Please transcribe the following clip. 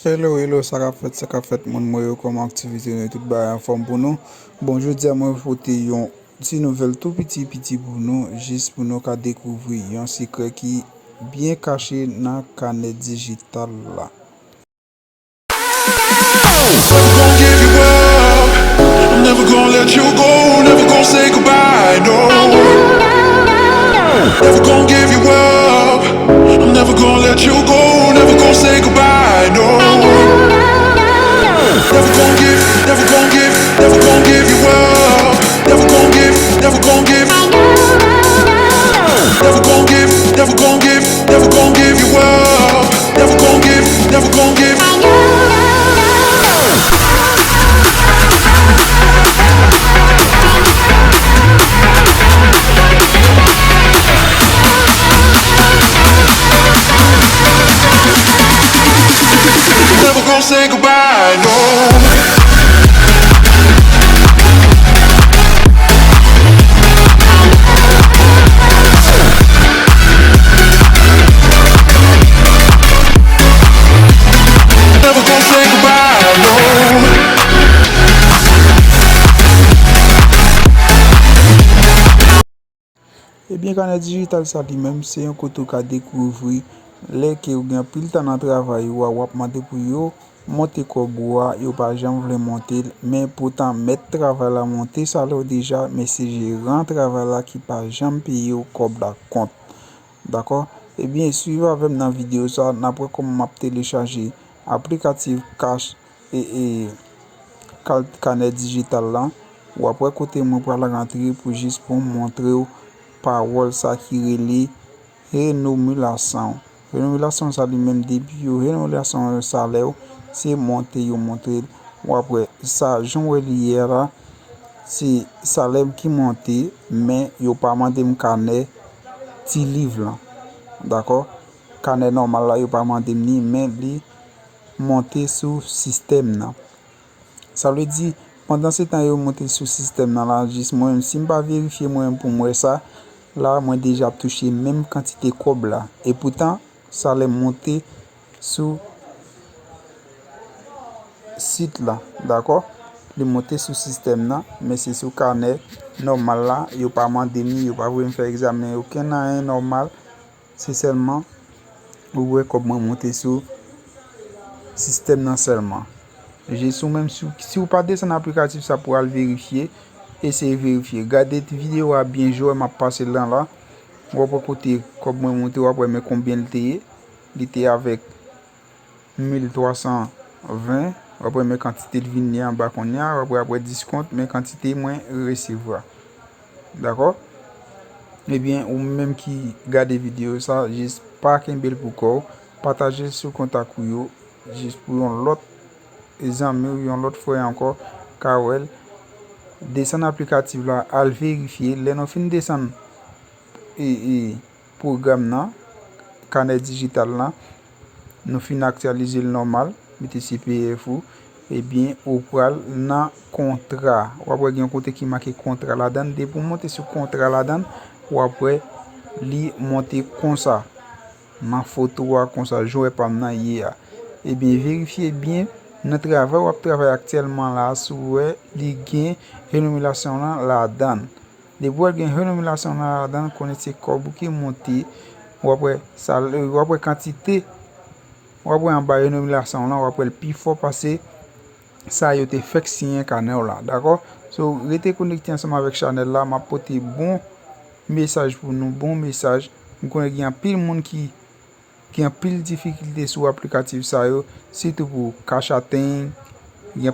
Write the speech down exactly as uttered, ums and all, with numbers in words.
Hello, hello, sa k ap fèt, sa k ap fèt, moun mwen yo, kòman aktivite nou, tout bagay anfòm pou nou? Bon, jodi a, mwen pote yon ti nouvèl tou piti, piti pou nou, jis pou nou ka dekouvri yon sekrè ki byen kache nan kanè dijital la. Never gonna give you up. I'm never gonna let you go. Never gonna say goodbye, no. Never gonna give you up. I'm never gonna let you go. Never gonna say goodbye, no. Never gonna give, never gonna give, never gonna give you up. Never gonna give, never gonna give. Never gonna give, never gonna give, never gonna give you up. Never gon' give, never gon' give. Never gon' say goodbye, no. Never gon' say goodbye, no. Ebyen, kanè dijital sa li menm, se yon kote w ka dekouvri lè ke w gen anpil tan nan travay ou a, w ap mande pou yo monte kòb ou a, yo pa janm vle monte l, men poutan mèt travay la monte salè w deja, men se jeran travay la ki pa janm peye w kòb la kont. Dakò? Ebyen, swiv avè m nan videyo sa, n ap wè kòman m ap telechaje aplikatif Cash e, e, kal-, kanè dijital la. W ap wè kote mwen pral rantre pou jis pou m montre w pawòl sa ki rele renomilasyon. Renomilasyon sa li menm, depi yo renomilasyon salè w, se monte yo monte l. W ap wè sa, jan w wè li ye a la, se salè m ki monte, men yo pa mande m kanè ti liv lan. Dakò? Kanè nòmal la, yo pa mande m li, men li monte sou sistèm nan. Sa vle di, pandan se tan yo monte sou sistèm nan la, jis mwen menm, si m pa verifye mwen menm pou m wè sa, la, mwen deja ap touche menm kantite kòb la. E poutan, salè m monte sou sit la, dakò? Li monte sou sistèm nan, men se sou kanè nòmal la, yo pa mande m li, yo pa voye m fè egzamen okenn anyen nòmal. Se sèlman ou wè kòb mwen monte sou sistèm nan sèlman. Jis ou menm, si, si w pa desann aplikatif sa pou al verifye, eseye verifye. Gade videyo a byen, jan m ap pase l lan la. W ap wè kote kòb mwen monte, w ap wè men konbyen l te ye. Li te avèk mil twa san ven. W ap wè men kantite l vin ye anba kounye a. W ap wè apre diskont, men kantite mwen resevwa. Dakò? Ebyen, ou menm ki gade videyo sa, jis pa kenbe l pou kò w, pataje l sou kontak ou yo, jis pou yon lòt zanmi w, yon lòt frè ankò ka wè l. Desann aplikatif la, al verifye. Lè nou fin desann e, e, pwogram nan, kanè dijital la, nou fin aktyalize l nòmal, mete C P F ou, ebyen, ou pral nan kontra. W ap wè gen yon kote ki make kontra ladan l. Depi w monte sou kontra ladan l, w ap wè li monte konsa. Nan foto a konsa, jan w wè pa m nan ye a. Ebyen, verifye byen nan travay w ap travay aktyèlman la, si w wè li gen renomilasyon lan ladan l. Depi w wè l gen renomilasyon lan ladan l, konnen se kòb ou ki monte. W ap wè sa, w ap wè kantite, w ap wè anba renomilasyon lan, w ap wè l pi fò pase sa yo te fèk siyen kanè w la, dakò? So, rete konekte ansanm avèk chanèl la, m ap pote bon mesaj pou nou, bon mesaj. M konnen gen anpil moun ki gen anpil difikilte sou aplikatif sa yo, sitou pou Cash a Thing, gen